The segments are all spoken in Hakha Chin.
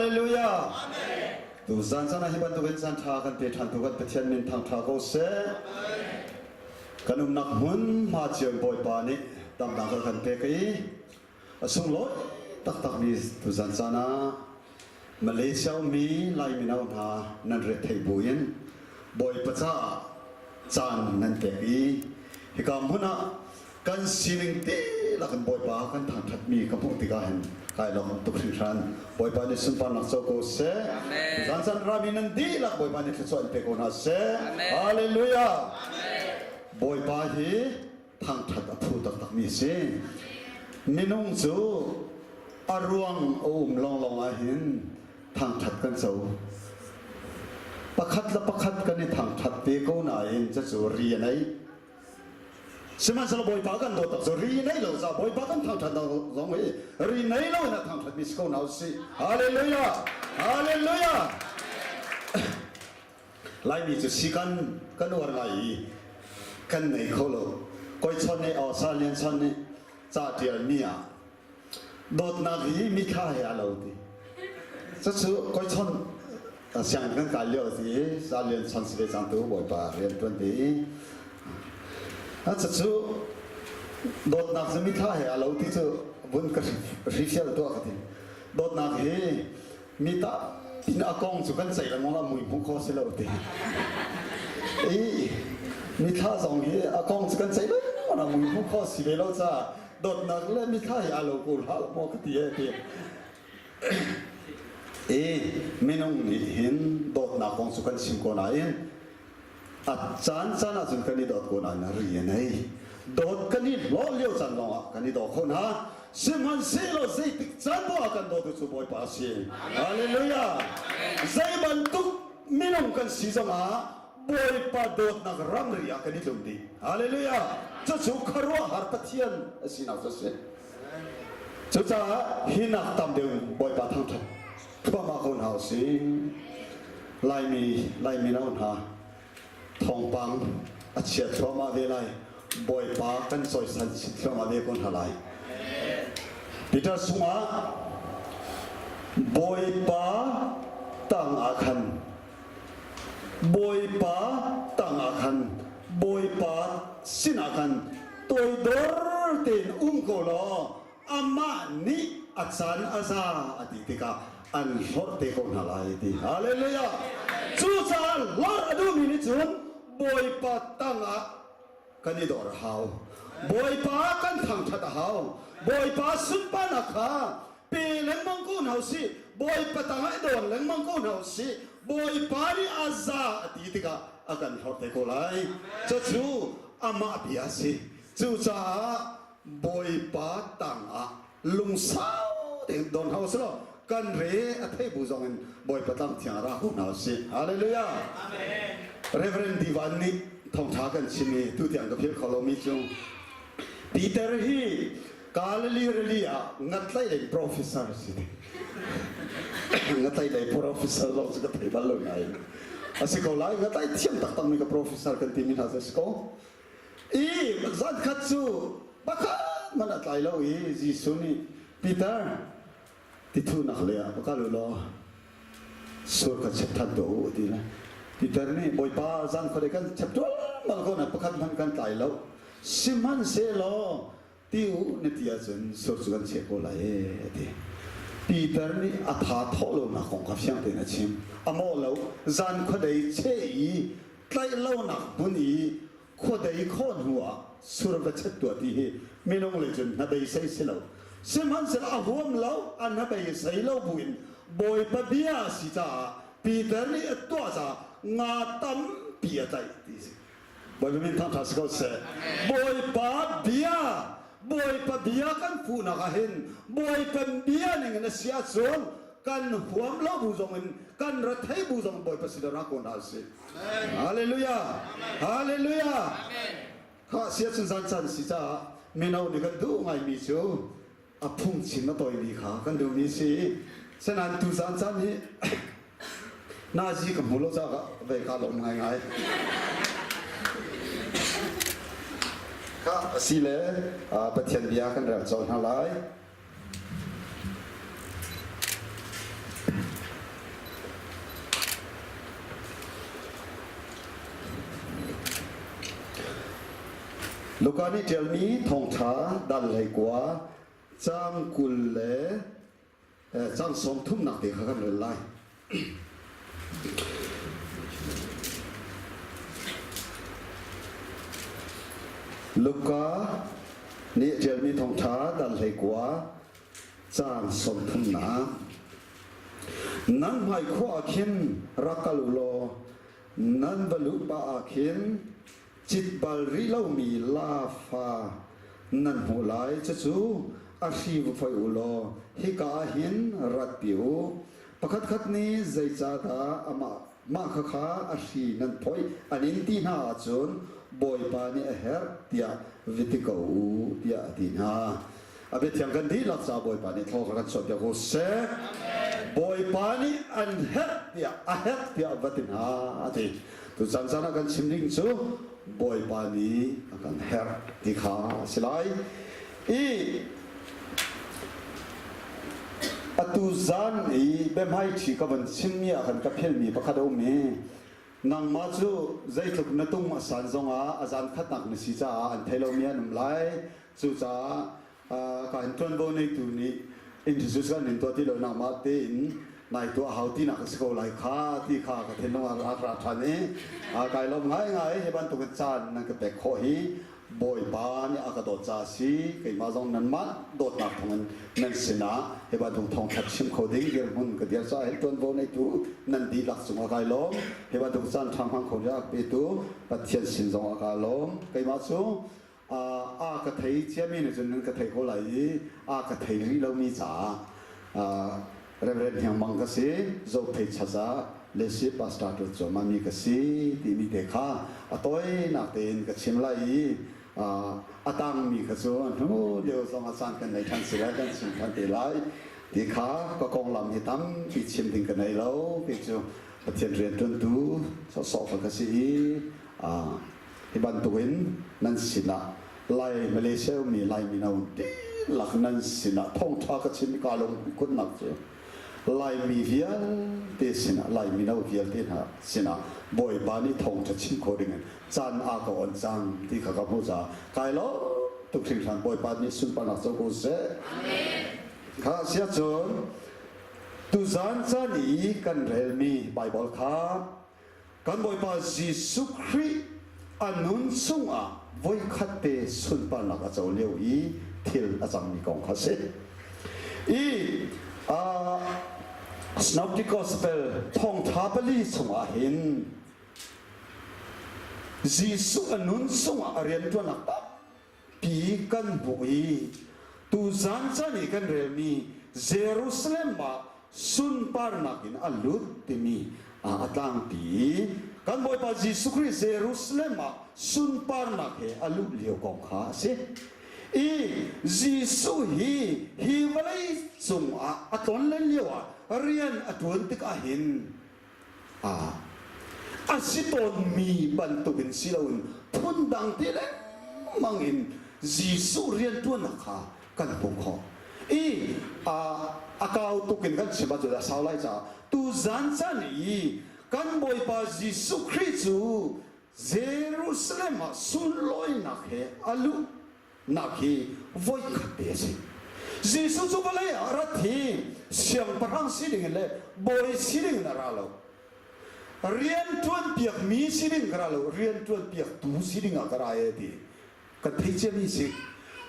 Hallelujah. Tu zan caan ah hi bantukin caan ṭha kan pe ṭhan tu kan Pathian min thangṭha ko seh. Kan umnak hmun hma cio Bawipa nih damnak a kan pek i a sunglawi taktakmi tuzan caan ah Malaysia ummi Lai mino hna nan retheih buin Bawipa caah caan nan pek i hika hmun ah kan sining te lakin Bawipa kan thangṭhatmi ka hmuh tikah hin kai lawm tuk hringhran. Bawipa nih sunparnak co ko seh. Zan zan rami nan dihlak Bawipa nih thluachuah in pe ko hna seh. Hallelujah. Bawipa hi thangṭhat a phu taktakmi a si. Minung cu a ruang a um lawnglawng ahhin thangṭhat kan co. Pakhat le pakhat kan i thangṭhat te ko nain cucu ri a nei. Sihmanhsehlaw Bawipa kan dawt tak cu ri nei lo ca Bawipa kan thangṭhat zong hi ri nei lo in a thangṭhatmi si ko hna usih. Hallelujah! Hallelujah! Laimi cu si kan kan uar ngai i kan nei kho lo. Koi chon nih aw sa lian chon nih ca ṭialmi ah dawtnak hi mithla he a lo ti. Cucu koi chon sianginn kan kai lio ti sa lian chon si ve cang tu Bawipa rian ṭuan ti. Cucu dawtnak cu mithla he a lo ti cu vun ka hrifial tuah ka ti. Dawtnak hi mi tampi a kong cu kan ceih lengmang a mui hmuh khawh si lo ti i mithla zong hi a kong cu kan ceih lengmang a mui hmuh khawh si ve lo caah dawtnak le mithla hi aa lo ko hlah maw ka ti e ti i minung nih hin dawtnak kong cu kan chim ko nain A caan caan ahcun kan i dawt ko nain ri a nei. Dawt kan i hlawh lio caan lawngah kan i daw kho hna. Sihmanhsehlaw zeitik caan poah ah kan dawtu cu Bawipa a si. Hallelujah! Zei bantuk minung kan si zongah Bawipa dawtnak ramri ah kan i tlum dih. Hallelujah! Cucu khuaruahhar Pathian a sinak cu a si. Cucaah hi nak tam deuh in Bawipa thangṭhat thluahmah ko hna usih. Laimi Laimi no hna thawngpang a chia thluahmah ve lai. Bawipa kan cawisan chin thluahmah ve ko hna lai. Peter sungah Bawipa tang ah khan Bawipa tang ah khan Bawipa sinah khan toidor tein um ko law amah nih a caan a za a ti tikah an hlorh te ko hna lai ti. Hallelujah! Cucaah hlorh a duhmi nih cun Bawipa tangah kan i dor a hau. Bawipa kan thangṭhat a hau. Bawipa sunparnak kha pe lengmang ko hna usih. Bawipa tangah i dor lengmang ko hna usih. Bawipa nih a za a ti tikah a kan hlorh te ko lai. Cucu amah bia a si. Cucaah Bawipa tangah lungsau tein don hau selaw kan re a thei bu zong in Bawipa tlang thiang ra ko hna usih. Hallelujah. Amen. Reverend Divan nih thawngtha kan chim i tutiang ka philh kho lomi cu Peter hi Galilee rili ah ngatlaih lei professor si. Ngatlaih lei professor zong cu ka thei bal lo nain a si ko lai ngatlaih thiam taktak mi ka professor kan timi hna cu a si ko. I zankhat cu pakhat hmanh a tlai lo i Jesuh nih Peter tithunak lei ah va kal u law sur ka chep than tuah u a ti le Peter nih Bawipa zan khuadei kan chep ṭualmal ko na pakhat hmanh kan tlai lo sihmanhsehlaw ti u na ti ahcun sur cu kan cheh ko lai e a ti. Peter nih a tha thawh lonak kong kha fiang tein a chim. A mawh lo zan khuadei cheh i tlaih lonak hmun i khuadei khawh hnu ah sur va chet tuah ti hi minung lei cun hnabei sei si lo. Sihmanhsehlaw a huam lo, a hnabei sei lo buin Bawipa bia a si caah Peter nih a tuah caah nga tampi a tlaih ti si. Bawipa min thangṭhat si ko seh. Bawipa bia, Bawipa bia kan fuhnak ah hin Bawipa bia ning in a si ahcun kan huam lo bu zong in kan rethei bu zong in Bawipa sin ah ra ko hna usih. Hallelujah. Hallelujah. Kha sia cun zan caan si caah mino nih kan duh ngaimi cu a phungchim a tawimi kha kan duhmi si. Senain tuzaan caan hi nazi ka hmu lo caah vei ka lawm ngaingai. Kha si le Pathian bia kan rel colh hna lai. Luka nih ṭialmi thawngṭha dal 19 caang 20 le caang 30nak te kha kan rel lai. Luka nih ṭialmi thawngṭha dal 19 caang 30nak. Nan hmai khua ah khin rak kal u law nan va luh pah ah khin cit bal rih lomi laafa nan hmuh lai. Cucu a hri va foih u law hika ah hin ratpi u. Pakhatkhat nih zeicahdah amah mah khakha a hri nan phoih an in ti hna ahcun Bawipa nih a herh tiah va ti ko u tiah a ti hna. A biathiang kan dihlak caah Bawipa nih thaw kan chuahpiak ko seh. Bawipa nih an herh tiah a herh tiah va ti hna a ti. Tu caan caan ah kan chim ding cu Bawipa nih a kan herh ti kha a si lai. I atu zan i biahmaiṭhi ka van chimmi ah khan ka philmi pakhat a um i nangmah cu zeitluk na tung a san zongah a zan khatnak na si caah an thei lomi an um lai. Cucaah ka in ṭuanvo neitu nih introduce kan in tuah ti lo nangmah tein nai tuah hau tinak a si ko lai kha ti kha ka thinlung ah a ra ṭhan i kai lawm ngaingai. Hi bantuk in caan nan ka pek khawh hi Bawipa nih a ka dawt caah a si. Keimah zong nanmah dawtnak thawngin nan sinah hi bantuk thawngṭha chim kho ding dirhmun ka dir caah hin ṭuanvo neitu nan dihlak cungah kai lawm. Hi bantuk caan ṭha hmang kho ding a ka petu Pathian sin zongah kaa lawm. Keimah cu a ka thei ciami nih cun nan ka thei ko lai i a ka thei rih lomi caah Reverend Hniang Mang ka si, Zophei Chaza Lesi Pastor tu cuahmahmi ka si timi te kha a tawinak tein ka chim lai i a tangmi kha cu a hnu lio zong a caan kan nei ṭhan si lai, kan chim ṭhan te lai ti kha ka konglam hi tampi chim ding ka nei lo. Kei cu Pathian rianṭuantu sawhsawh kha ka si i hi bantukin nan sinah Lai Malaysia ummi Lai mino dihlak nan sinah thawngṭha ka chim i kaa lungkunnak cu Laimi vialte sinah, Lai mino vialte hna sinah Bawipa nih thawngṭha chim khawh dingin caan aa ka on cang ti kha ka hmuh caah kai lawm tuk hringhran. Bawipa nih sunparnak co ko seh. Kha siah cun tuzaan caan i kan relmi Baibal kha kan Bawipa Jesuh Khrih a nun chungah voikhat te sunparnak a co lio i thil a cangmi kong kha si. I Synoptic Gospel thawngṭha pali chungah hin Jesuh a nun chungah a rianṭuannak tampi kan hmuh i tuzan caan i kan relmi Jerusalem ah sunparnak in a lut timi a tlangpi. Kan Bawipa Jesuh Khrih Jerusalem ah sunparnak he a luh lio kong kha a si. I Jesuh hi hi vawlei cung ah a tlonlen lio ah rian a ṭuan tikah hin a si tawnmi bantukin si loin phundang te lengmang in Jesuh rianṭuannak kha kan hmuh khawh. I a kau tuk in kan chim ahcun a sau lai caah tuzan caan i kan Bawipa Jesuh Khrih cu Jerusalem ah sunlawinak he a luhnak hi voikhat te a si. Jesuh cu vawlei ah rat hi siangpahrang si ding in le bawi si ding in a ra lo. Rian ṭuanpiakmi si ding ka ra lo, rian ṭuanpiaktu si ding ah ka ra e ti. Kan thei ciami si.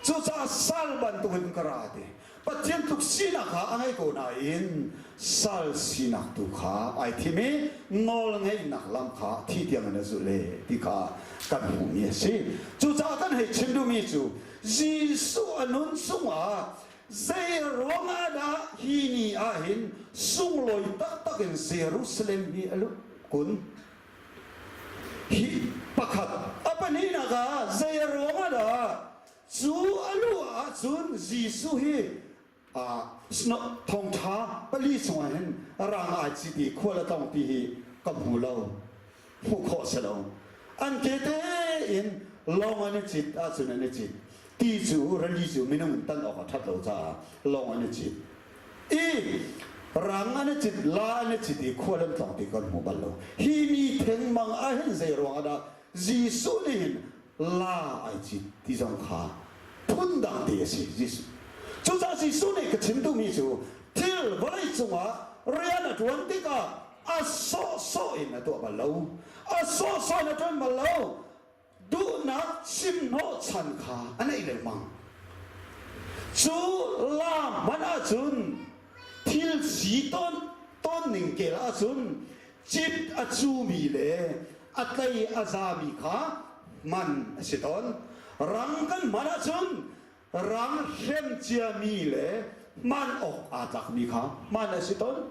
Cucaah sal bantukin ka ra ti. Pathian tluk sinak kha a ngei ko nain sal sinak tu kha ai thim i nawl ngeihnak lam kha thi tiang in a zulh e ti kha kan hmuhmi a si. Cucaah kan hei chim duhmi cu Jesuh a nun chungah zei ruangah dah hi ni ah hin sunglawi taktak in Jerusalem hi a luh kun? Hi pakhat a pahnihnak ah zei ruangah dah cu a luh ahcun Jesuh hi thawngṭha pali chungah hin rang ai cit i khual a tlawng ti hi ka hmu lo, hmuh khawh si lo. An ke tein lawng an i cit ahcun an i cit. Ti cu rili cu minung in tan awk a ṭhat lo caah lawng an i cit. I rang an i cit, la an i cit i khual an tlawng ti kan hmu bal lo. Hi mi thengmang ah hin zei ruangah dah Jesuh nih hin la ai cit ti zong kha phundang te a si Jesuh. Cucaah Jesuh nih ka chim duhmi cu thil vawlei cungah rian a ṭuan tikah a sawhsawh in a tuah bal lo. A sawhsawh in a ṭuan bal lo. Duhnak chimhnawh chan kha a neih lengmang. Cu la hmanh ahcun thil si tawn tawn ning kel ahcun cit a cumi le a tlei a zami kha hman a si tawn. Rang kan hman ahcun rang hrem ciami le hman awk aa tlakmi kha hman a si tawn.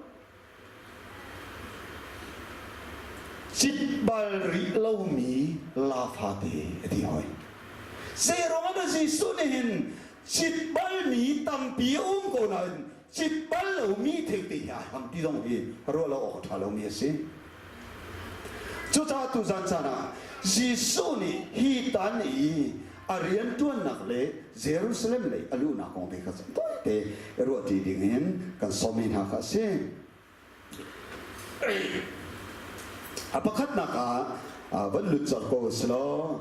Cit bal rih lomi la fate a ti hoi. Zeiruang ah dah Jesuh nih hin cit balmi tampi a um ko nain cit bal lomi thengte hi ai ham ti zong hi ruah lo awk a ṭha lomi a si. Cucaah tuzan caan ah Jesuh nih hi tan i a rianṭuannak le Jerusalem lei a luhnak kong te kha tawite i ruahṭi ding in kan sawmmi hna kha a si. A pakhatnak ah van lut colh ko u silaw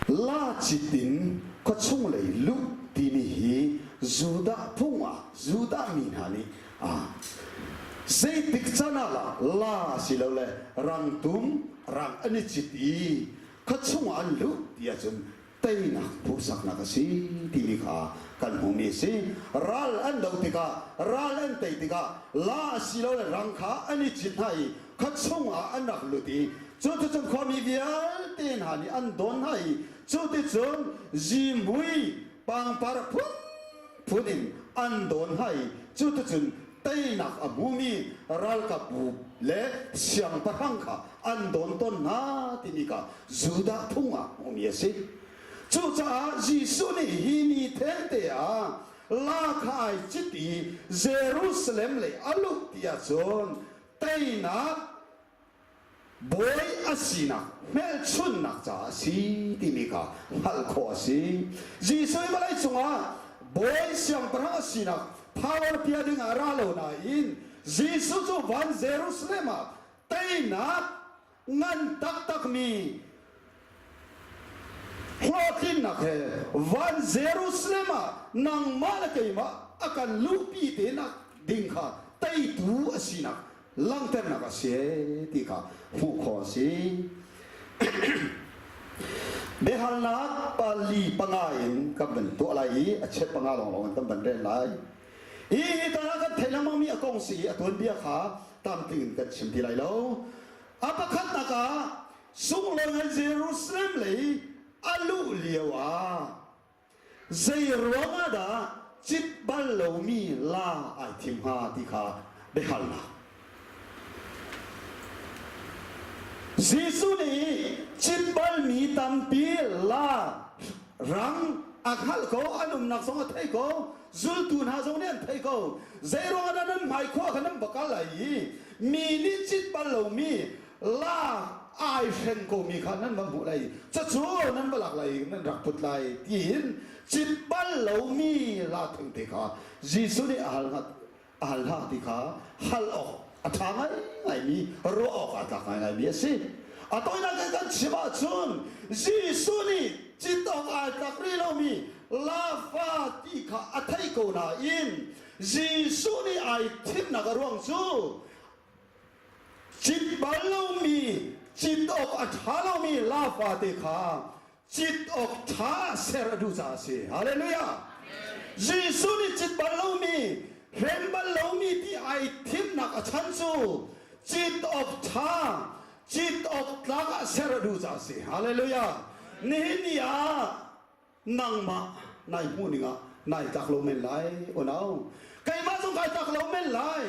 La cit in khuachung lei luh timi hi Judah phung ah Judah mi hna nih zeitik can ah lah la asilole rangtum rang an i cit i khuachung ah an luh ti ahcun teinak hmuhsaknak a si timi kha kan hmuhmi a si. Ral an doh tikah, ral an tei tikah la asilole rang kha an i cit hna i khuachung ah an rak lut i cuticun khuami vialte hna nih an dawn hna i cuticun zihmui pangpar phunphun in an dawn hna i cuticun teinak a hmumi ralkapbu le siangpahrang kha an dawn tawn hna timi kha Judah phung ah hmuhmi a si. Cucaah Jesuh nih hi ni thengte ah la kha ai cit i Jerusalem lei a luh ti ahcun teinak bawi a sinak hmelchunhnak caah a si timi kha hngalh khawh a si. Jesuh hi vawlei cungah bawi siangpahrang a sinak power pia ding ah ra lo nain Jesuh cu van Jerusalem ah teinak ngan taktakmi hlawhtlinnak he van Jerusalem ah nangmah le keimah a kan luhpi te nak ding kha teitu a sinak langhternak a si ti kha hmuh khawh a si. Biahalnak pali panga in kan van tuah lai i a chet panga lawnglawng in kan van rel lai. Hi hi tan ah kan theih lengmangmi a kong si i a tuanbia kha tamtling in kan chim ti lai lo. A pakhatnak ah sunglawi ngai Jerusalem lei a luh lio ah zei ruang ah dah cit bal lomi la ai thim hnga ti kha biahalnak. Jesuh nih cit balmi tampi la rang a hngalh ko, an umnak zong a thei ko, zultu hna zong nih an thei ko. Zei ruang ah dah nan hmaikhua kha nan va kal lai i mi nih cit bal lomi la ai hren komi kha nan va hmuh lai cucu nan va lak lai nan rak put lai tiin cit bal lomi la thengte kha Jesuh nih a hal a hal hna ti kha hal awk a ṭha ngaingaimi ruah awk aa tlak ngaingaimi a si. A tawinak in kan chim ahcun Jesuh nih cit awk aa tlak rih lomi lafa ti kha a theih ko nain Jesuh nih ai thimnak a ruang cu cit bal lomi cit awk a ṭha lomi lafa te kha cit awk ṭha ser a duh caah a si. Hallelujah! Jesuh nih cit bal lomi, hrem bal lomi ti ai thimnak a chan cu cit awk ṭha, cit awk tlak ah ser a duh caah a si. Hallelujah! Nihin ni ah nangmah nai hmuh ning ah nai tlak lo men lai unau keimah zong kai tlak lo men lai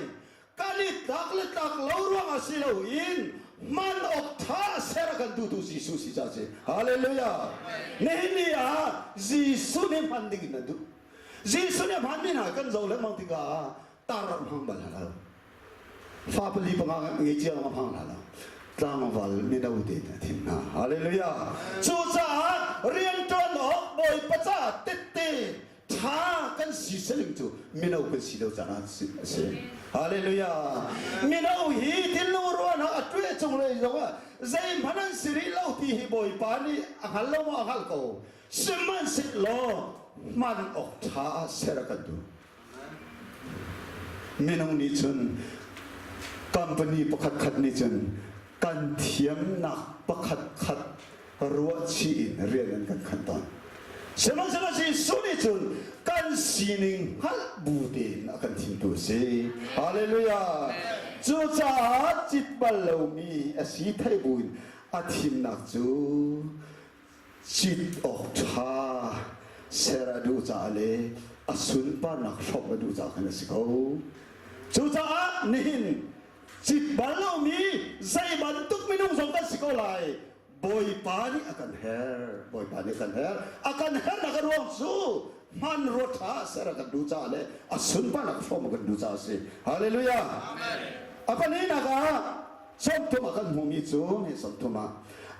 kan i tlak le tlak lo ruangah si loin hman awk ṭha ser a kan duhtu Jesuh si ca si hallelujah nihin ni ah Jesuh nih hman ding in nan duh Jesuh nih hmanmi hna kan zoh lengmang tikah tar hmang bal hna lo fa pali panga ngei cia lawng hmang hna lo tlangval mino te a thim hna hallelujah cucaah rianṭuan awk bawipa caah tette ṭha. ṭha kan si seling cu mino kan si lo caah a si. Hallelujah. Mino hi thinlung ruahnak a ṭueh cung lei zongah zeihmanh an si rih lo ti hi Bawipa nih a hngal lo maw a hngalh ko. Sihmanhsehlaw hman awk ṭha ah ser a kan duh. Minung nih cun company pakhatkhat nih cun kan thiamnak pakhatkhat ruahchih in rian an kan khan tawn. Sihmanhsehlaw Jesuh nih cun kan sining hngalh bu tein a kan thimtu a si. Hallelujah! Cucaah cit bal lomi a si thei buin a thimnak cu cit awk ṭha ser a duh caah le a sunparnak hrawmh a duh caah khan a si ko. Cucaah nihin cit bal lomi zei bantuk minung zong kan si ko lai. Bawipa nih a kan her. Bawipa nih a kan her. A kan hernak a ruang cu hmanrua ṭha ser a kan duh caah le a sunparnak hrawm a kan duh caah a si. Hallelujah. A pahnihnak ah sawmthum ah kan hmuhmi cu hi sawmthum ah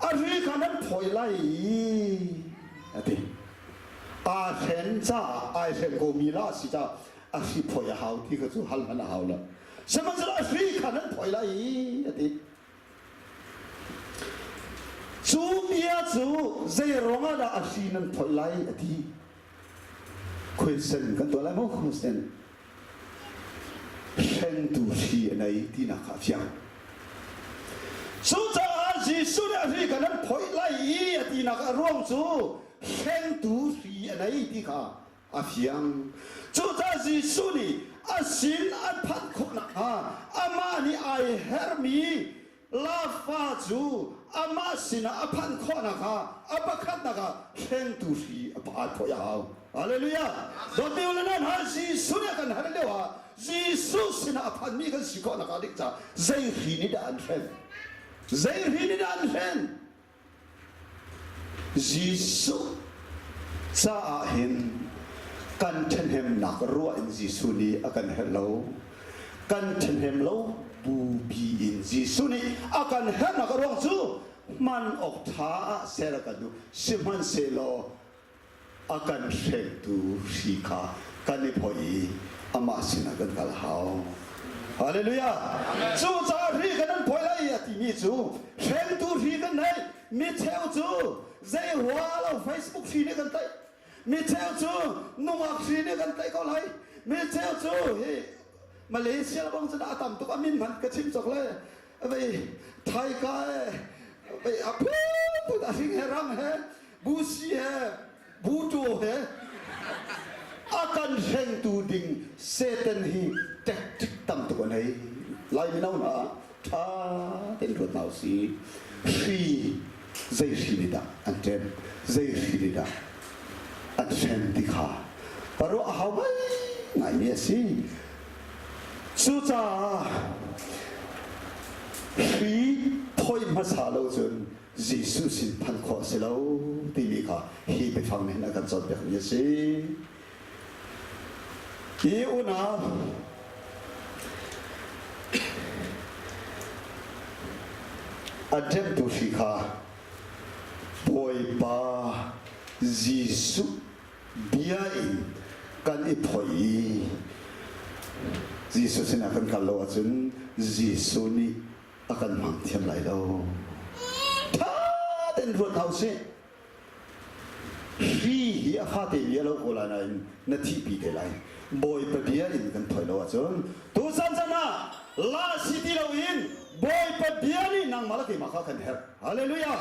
a hri kha nan phawi lai i a ti. Aa hren caah ai hren komi la a si caah a hri phawi a hau ti kha cu hal hmanh a hau lo. Sihmanhsehlaw a hri kha nan phawi lai i a ti. Cu bia cu zei ruangah dah a hri nan phoih lai a ti. Khuaisen kan tuah lai maw khuaisen? Hrengtu hri a nei tinak kha a fiang. Cucaah Jesuh nih a hri kha nan phoih lai i a tinak a ruang cu hrengtu hri a nei ti kha a fiang. Cucaah Jesuh nih a sin an phanh khawh nakhnga amah nih ai hermi lafa cu amah sinah a phanh khawh nakhnga a pakhatnak ah hrengtu hri a pa phoih a hau. Hallelujah! Dawtmi u le nau hna, Jesuh nih a kan har lio ah Jesuh sinah a phanmi kan si khawh nakhnga ding caah zei hri nih dah an hren? Zei hri nih dah an hren? Jesuh caah hin kan ṭhahnemnak ruah in Jesuh nih a kan herh lo. Kan ṭhahnem lo bupi in Jesuh nih a kan herhnak a ruang cu hman awk ṭha ah ser a kan duh. Sihmanhsehlaw a kan hrengtu hri kha kan i phoih i amah sinah kan kal hau. Hallelujah! Cucaah hri kan an phoih lai a timi cu hrengtu hri kan nei. Mi cheu cu zei hua lo Facebook hri nih kan tlaih. Mi cheu cu nungak hri nih kan tlaih ko lai. Mi cheu cu hi Malaysia bang cun a tam tuk a min hmanh ka chim cawk le vei Thai ka vei a phunphun a hring he rang he busi he butu he a kan hrengtu ding Satan hi tactic tam tuk a nei. Lai mino hna ṭha tein ruat hna usih. Hri zei hri nih dah an ṭem, zei hri nih dah an hrem ti kha ruah a hau ngaingaimi a si. Cucaah hri phoih hmasa lo cun Jesuh sin phanh khawh a si lo timi kha hi biafang nih hin a kan cawnpiakmi a si. Hi unau a ṭemtu hri kha Bawipa Jesuh bia in kan i phoih i Jesuh sinah kan kal lo ahcun Jesuh nih a kan hmang thiam lai lo. Ṭha tein ruat hna usih. Hri hi a fate mi a lo ko lai nain na thihpi te lai. Bawipa bia in kan phoih lo ahcun tuchan chan ah la si ti loin Bawipa bia nih nangmah le keimah kha kan herh. Hallelujah.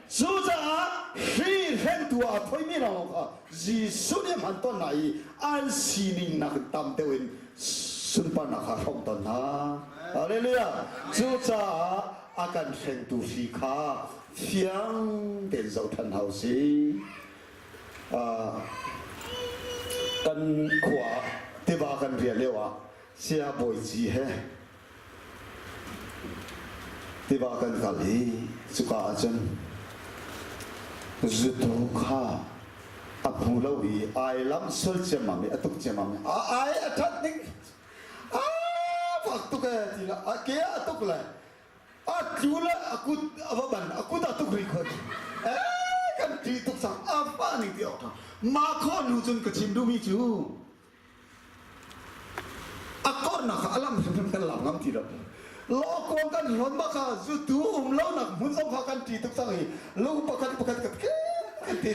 Cucaah hri hrengtu ah a phoimi lawnglawng kha Jesuh nih a hman tawn hna i an sining nakin tam deuh in sunparnak kha a hrawmh tawn hna. Hallelujah. Cucaah a kan hrengtu hri kha fiang tein zoh ṭhan hna usih. Kan khua tiva kan riah lio ah Saya Bawi Ci he tiva kan kal i cuka ahcun zutu kha a hmu lo i ai lam sual ciammam i a tuk ciammam i a ai a ṭhat ning a fak tuk e ti la a ke a tuk le a tlu le a kut a va ban a kut a tuk ri khot e kan. Kan ṭih tuk cang. A fa ning ti awk ṭha. Mah khawh hnu cun ka chim duhmi cu a kornak kha a lam hrimhrim kan lak ngam ti lo. Lawkuang kan hlonh bak kha zutu um lonak hmun zong kha kan ṭih tuk cang i lung pakhat pakhat kan kan ti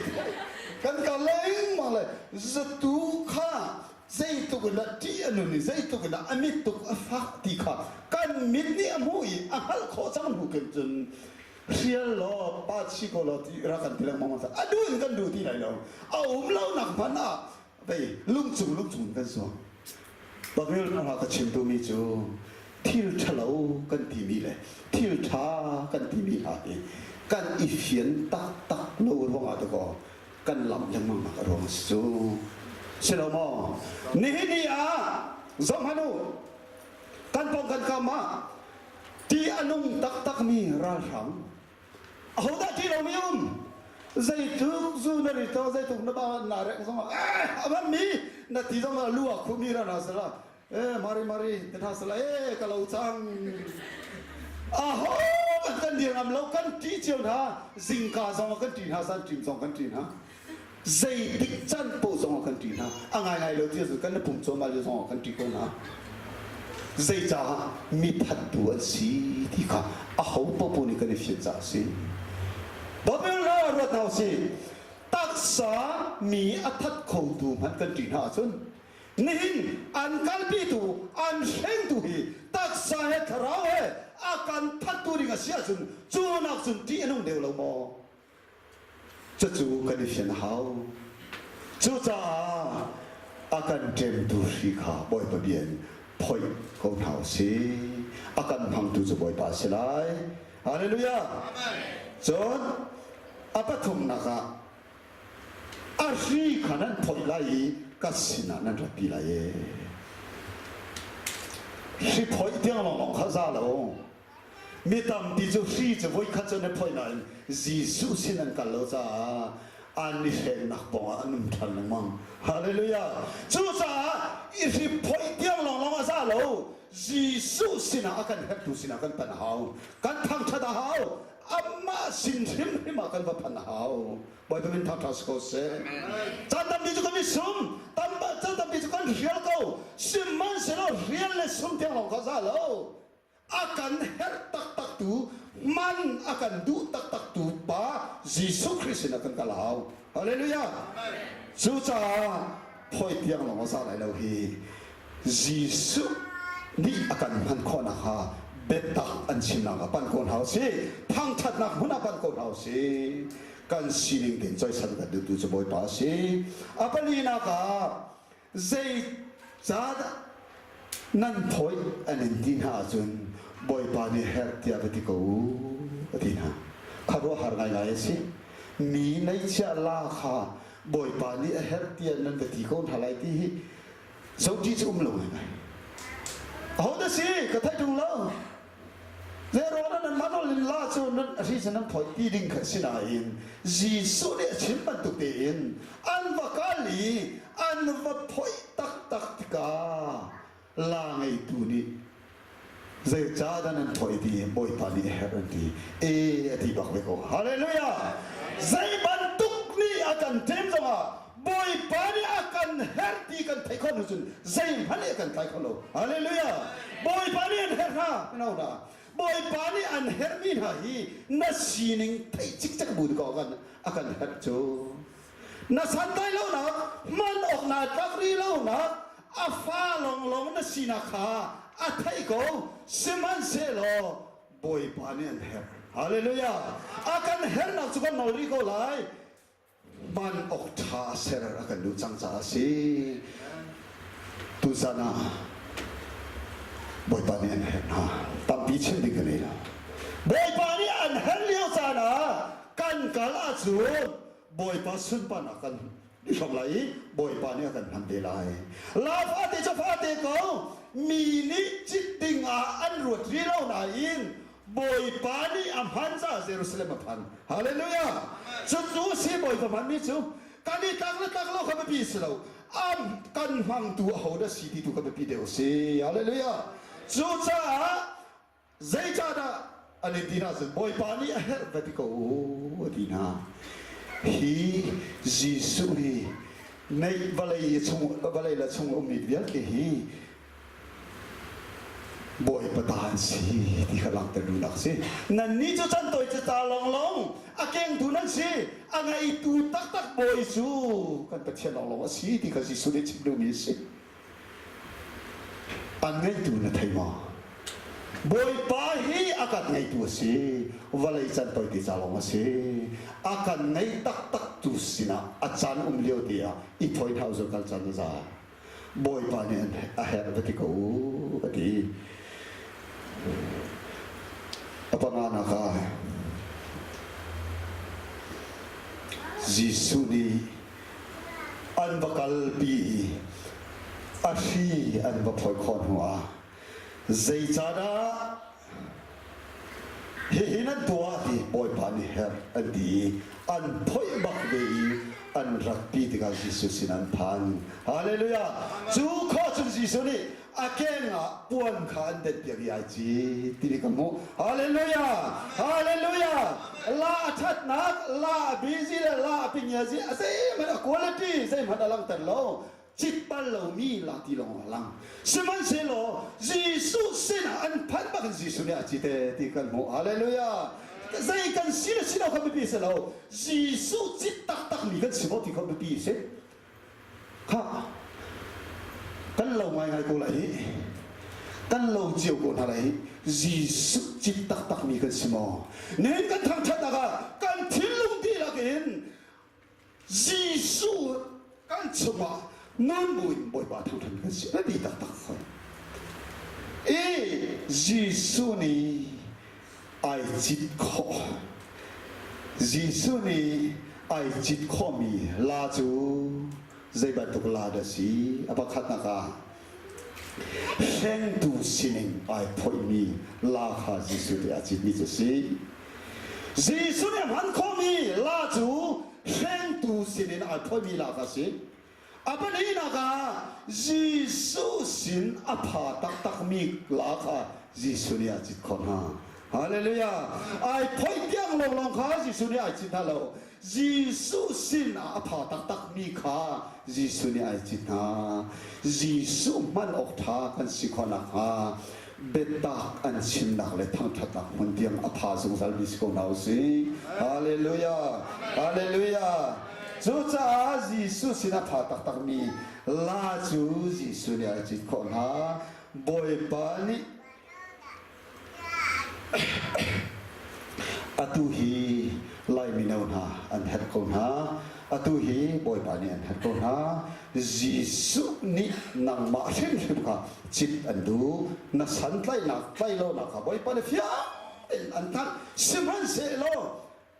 kan ka lengmang le zutu kha zeitluk in dah ṭih a nun i zeitluk in dah a mit tuk a fak ti kha kan mit nih a hmuh i a hngalh khawh cang hnu khin cun hrial law pa chi ko law ti rak kan ti lengmang a duh in kan duh ti lai lo. A um lo nak hmanh ah vei lungcung lungcung in kan suang. Babil hna ka chim duhmi cu thil ṭhalo kan timi le thil ṭha kan timi hna hi kan i fian taktak lo ruangah dakaw kan lam lengmang nak a ruang a si cu. Si lo maw? Nihin ni ah zohhmanh u, kan pawng kan kam ah ti a nung taktakmi ralhrang ahodah ṭih lomi um? Zeitluk zu na rit to, zeitluk na ba na rek zong ah eh a man mi na ti zong ah lu ah khumi ra na sala eh mari mari te na sala eh ka lo cang. Aho kan kan dir ngam lo, kan ṭih cio hna. Zingka zong ah kan ṭih hna, zan ṭim zong kan ṭih hna, zeitik can poh zong ah kan ṭih hna. A ngaingai lo ti ahcun kan na pum cawm lio zong ah kan ṭih ko hna. Zeicah? Mi thattu an si ti kha aho paohpaoh nih kan i fian caah a si. Babel hna ruat hna usih. Taksa mi a that khotu hmanh kan ṭih hna ahcun, nihin an kalpitu, an hrengtu hi taksa he thlarau he a kan thattu ding a si ahcun, cu nak cun ṭih a nung deuh lo maw? Cucu kan i fian a hau. Cucaah a kan ṭemtu hri kha Bawipa bia in phoih ko hna u sih. A kan hmangtu cu Bawipa a si lai. Hallelujah. Cun a pathumnak ah a hri kha nan phoih lai i ka sinah nan ratpi lai e. Hri phoih tiang lawnglawng kha za lo. Mi tampi cu hri cu voikhat cu an i phoih nain Jesuh sin an kal lo caah an i hrengnak pawngah an um ṭhan lengmang. Hallelujah! Cucaah i hri phoih tiang lawnglawng a za lo. Jesuh sinah a kan herhtu sinah kan panh a hau. Kan thangṭhat a hau. Amah sin hrimhrim ah kan va phanh a hau. Bawipa min thangṭhat si ko seh. Caan tampi cu kan i sum, caan tampi cu kan hrial ko. Sihmanhsehlaw hrial le sum tiang lawng kha za lo. A kan herh taktak tu, man a kan duh taktak tu pa Jesuh Khrih sinah kan kal hau. Hallelujah. Cucaah phoi tiang lawng a za lai lo hi. Jesuh nih a kan hman khawh nakhnga biatak an chimnak ah pan ko hna usih. Thangṭhatnak hmun ah pan ko hna usih. Kan sining tein cawisan kan duhtu cu Bawipa a si. A palinak ah Zeicahdah nan phawih an in ti hna ahcun Bawipa nih herh tiah va ti ko u a ti hna. Khuaruahhar ngaingai a si. Mi neihchiah la kha Bawipa nih a herh tiah nan va ti ko hna lai ti hi zohṭi cu um lo ngaingai. Ahodah si ka theih ṭung lo. Zeiruangah nanmah nawl in la cu nan a hri nan phawih ti ding kha si nain Jesuh nih a chim bantuk tein an va kal i an va phawih taktak tikah la ngeitu nih zeicahdah nan phawih ti Bawipa nih a herh an ti. E a ti bak ve ko. Hallelujah! Zei bantuk nih a kan ṭem zongah Bawipa nih a kan herh ti kan theih khawh hnu cun zeihmanh nih a kan tlai kho lo. Hallelujah! Bawipa nih an herh hna, mino hna. Bawipa nih an herhmi hna hi na sining theih cikcek bu ko kan a kan herh cu. Na santlai lonak, hman awk naa tlak rih lonak, a fa lawnglawng na sinak kha a theih ko. Sihmanhsehlaw Bawipa nih an herh. Hallelujah! A kan herhnak cu kan nawl rih ko lai. Hman awk ṭha ser a kan duh cang caah a si. Tuzan ah Bawipa nih an herh hna. Tampi chim ding ka nei lo. Bawipa nih an herh lio caan ah kan kal ahcun Bawipa sunparnak kan i hrawm lai i Bawipa nih a kan hman te lai. La fate cu fate ko, mi nih cit ding ah an ruat rih lo nain Bawipa nih a hman caah Jerusalem a phan. Hallelujah! Cucu si Bawipa hmanmi cu kan i tlak le tlak lo kha biapi si lo. Am kan hmangtu ahodah si ti tu kha biapi deuh si. Hallelujah! Cucaah zeicahdah an in ti hna cun Bawipa nih a herh va ti ko u a ti hna. Hi Jesuh hi neih vawlei chung vawlei le chung ummi vialte hi Bawipa ta an si ti kha langhter duhnak a si. Nannih cu can tawi ca lawnglawng a kengtu nan si, a ngeitu taktak Bawi cu kan Pathian lawnglawng a si ti kha Jesuh nih chim duhmi a si. An ngeitu na thei maw? Bawipa hi a kan ngeitu a si, vawlei can tawi te ca lawng a si. A kan ngei taktak tu sinah a caan um lio te ah i thawi hna u kal can a za. Bawipa nih a herh va ti ko u a ti. A panganak ah Jesuh nih an va kalpi i a hri an va phoih khawh hnuah zeicahdah Hihi nan tuah ti Bawipa nih herh an ti i an phoih bak ve i an ratpi tikah Jesuh sin an phan. Hallelujah! Cu khawh cun Jesuh nih a keng ah puan kha an denhpiak i ai ci ti ka hmuh. Hallelujah! Hallelujah! La a ṭhatnak, la a busy le la a pingiazi a zeihmanh a quality zeihmanh a langhter lo. Cit bal lomi la ti lawng a lang. Sihmanhsehlaw Jesuh sinah an phanh bak in Jesuh nih a cite ti kan hmuh. Hallelujah! Zei kan si le si lo kha biapi si lo. Jesuh cit taktakmi kan si maw ti kha biapi si. Kha kan lo ngaingai ko lai hi. Kan lo cio ko hna lai hi. Jesuh cit taktakmi kan si maw? Nihin kan thangṭhatnak ah kan thinlung dihlak in Jesuh kan chungah nun buin Bawipa thangṭhat kan si biapi taktak fawn. I Jesuh nih ai cit khawh. Jesuh nih ai cit khawhmi la cu zei bantuk la dah si? A pakhatnak ah hrengtu sining ai phoihmi la kha Jesuh nih a citmi cu a si. Jesuh nih a hman khawhmi la cu hrengtu sinin ai phoihmi la kha a si. A pahnihnak ah Jesuh sin a pha taktakmi la kha Jesuh nih a cit khawh hna. Hallelujah! Ai phoih tiang lawnglawng kha Jesuh nih ai cit hna lo. Jesuh sin ah a pha taktakmi kha Jesuh nih ai cit hna. Jesuh hman awk ṭha kan si khawh nakhnga biatak an chimnak le thangṭhatnak hmun tiang a pha zungzalmi si ko hna u sih. Hallelujah! Hallelujah! Cucaah Jesuh sin a pha taktakmi la cu Jesuh nih ai cit khawh hna. Bawipa nih Atu hi Lai mino hna an herh ko hna. Atu hi Bawipa nih an herh ko hna. Jesuh nih nangmah hrimhrim kha cit an duh. Na santlaihnak tlaihlonak kha Bawipa nih fiang tein an hngalh. Sihmanhsehlaw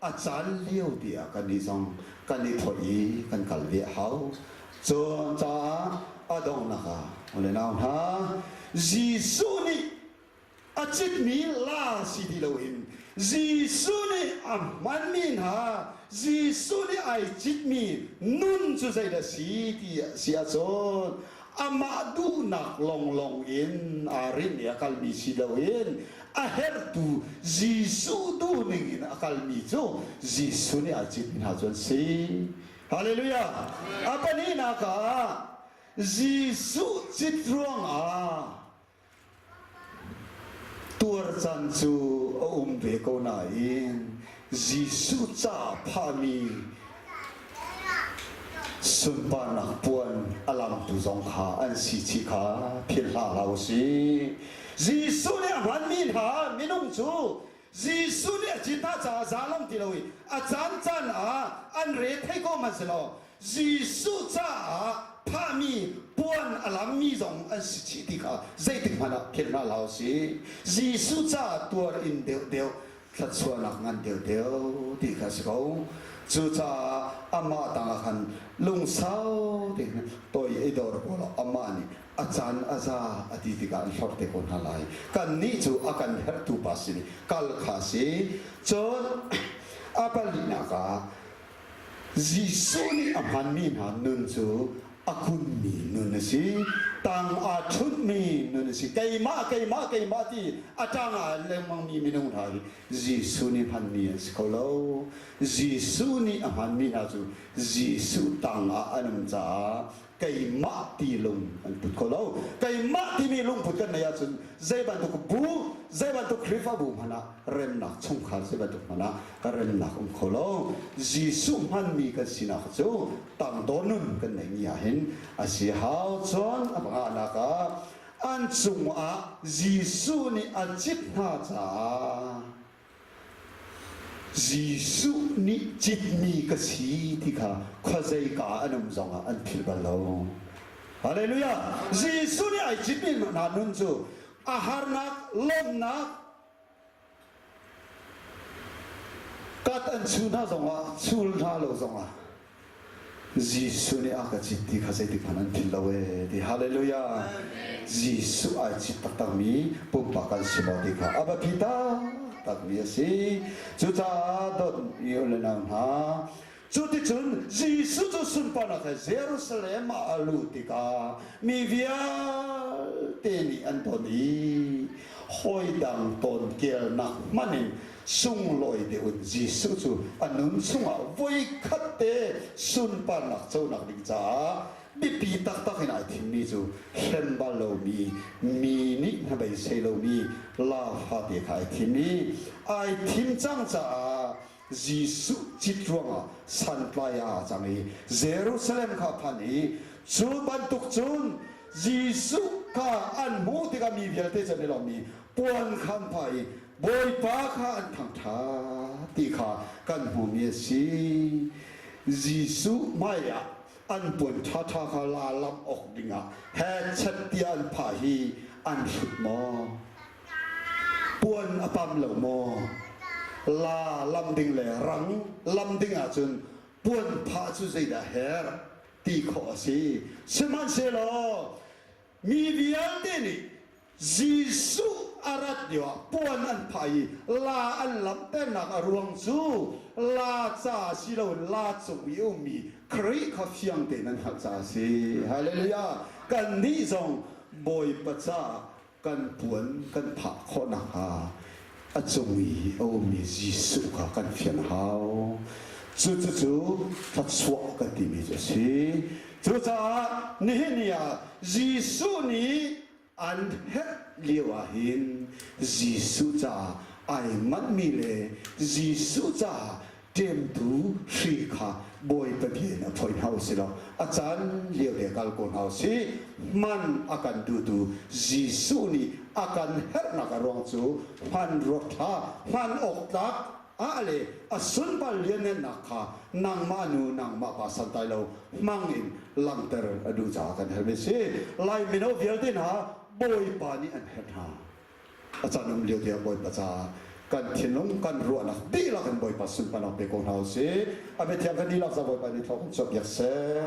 a caan lio te ah kannih zong kan i phoih i kan kal ve a hau. Cun caah a donghnak ah u le nau hna Jesuh nih a citmi la si ti loin Jesuh nih a hmanmi hna Jesuh nih ai citmi nun cu zeidah si ti si ahcun amah duhnak longlong in aa rinh i a kalmi si loin a herhtu Jesuh duhning in a kalmi cu Jesuh nih ai citmi hna cu an si. Hallelujah! A pahnihnak ah Jesuh cit ruangah Tuar caan cu a um ve ko nain Jesuh ca phahmi sunparnak puan a lamtu zong kha an si chih kha philh hlah hlah u sih. Jesuh nih a hmanmi hna minung cu Jesuh nih a cin hna caah zalam ti lo i a caancaan ah an re thei ko hmanhsehlaw Jesuh caah phahmi puan a lammi zong an si chih ti kha zeitik hmanh ah philh hna hlah u sih. Jesuh caah tuar in deuhdeuh thluachuahnak ngan deuhdeuh ti kha a si ko. Cucaah amah tangah khan lungsau tein toi i dor ko law amah nih a caan a za a ti tikah an hlorh te ko hna lai. Kannih cu a kan herhtu pa sin i kal kha a si. Cun a palinak ah Jesuh nih a hmanmi hna nun cu a kunmi nun a si. Tang aa ṭhutmi nun a si. Keimah, keimah, keimah ti a ṭang ah lengmangmi minung hna hi Jesuh nih hmanmi an si kho lo. Jesuh nih a hmanmi hna cu Jesuh tang ah an um caah keimah ti lung an put kho lo. Keimah timi lungput kan neih ahcun zei bantuk bu, zei bantuk Khrihfabu hmanh ah remnak chungkhar zei bantuk hmanh ah remnak um kho lo. Jesuh hmanmi kan sinak cu tangdor nun kan neihmi ah hin a si hau. Cun a panganak ah an cungah Jesuh nih a cit hna caah Jesuh nih citmi ka si ti kha khuazei ka an um zongah an philh bal lo. Hallelujah! Jesuh nih ai citmi hna nun cu a harnak, lawmhnak, kat an chu hna zongah, chul hna lo zongah Jesuh nih a ka cit ti kha zeitik hmanh an philh lo ee ti hallelujah Jesuh ai cit taktakmi pumpak kan si maw ti kha a biapi taktakmi a si cucaah dawt mi u le nau hna cuticun Jesuh cu sunparnak he Jerusalem ah a luh tikah mi vialte nih an ton i hawi dang tawn kelnak hmanh in sunglawi deuh in Jesuh cu a nun chungah voikhat te sunparnak conak ding caah biapi taktak in ai thimmi cu hrem bal lomi mi nih hnabeisei lomi la fate kha ai thim i ai thim cang caah Jesuh cit ruangah santlai ah aa cang i Jerusalem kha a phan i cu bantuk cun Jesuh kha an hmuh tikah mi vialte cu an i lawm i puan kha an phah i Bawipa kha an thangṭhat ti kha kan hmuhmi a si. Jesuh hmaiah an puan ṭhaṭha kha la lamh awk dingah hechet tiah an phah hi an hrut maw? Puan a pam lo maw? La lam ding le rang lam ding ahcun puan phah cu zeidah herh ti khawh a si. Sihmanhsehlaw mi vialte nih Jesuh a rat lioah puan an phah i la an lamhternak a ruang cu la ca si loin la cung i ummi Khrih kha fiang tein an hngalh caah a si. Hallelujah! Kannih zong Bawipa caah kan puan kan phah khawh nakhnga a cung i a ummi Jesuh kha kan fian a hau. Cucucu thluachuah kan timi cu a si. Cucaah nihin ni ah Jesuh nih an herh lio ah hin Jesuh caah ai manhmi le Jesuh caah ṭemtu hri kha Bawipa bia in a phoih hna usih law a caan lio te kal ko hna usih. Hman a kan duhtu Jesuh nih a kan herhnak a ruang cu hmanrua ṭha, hman awk tlak ah le a sunpar lianngannak kha nangmah nu nangmah pa santlai lo hmang in langhter a duh caah kan herhmi a si. Lai mino vialte hna Bawipa nih an herh hna. A caan um lio tiah Bawipa caah kan thinlung kan ruahnak dihlak in Bawipa sunparnak pe ko hna usih. A biathiang kan dihlak za Bawipa nih thawk in chuah piak seh.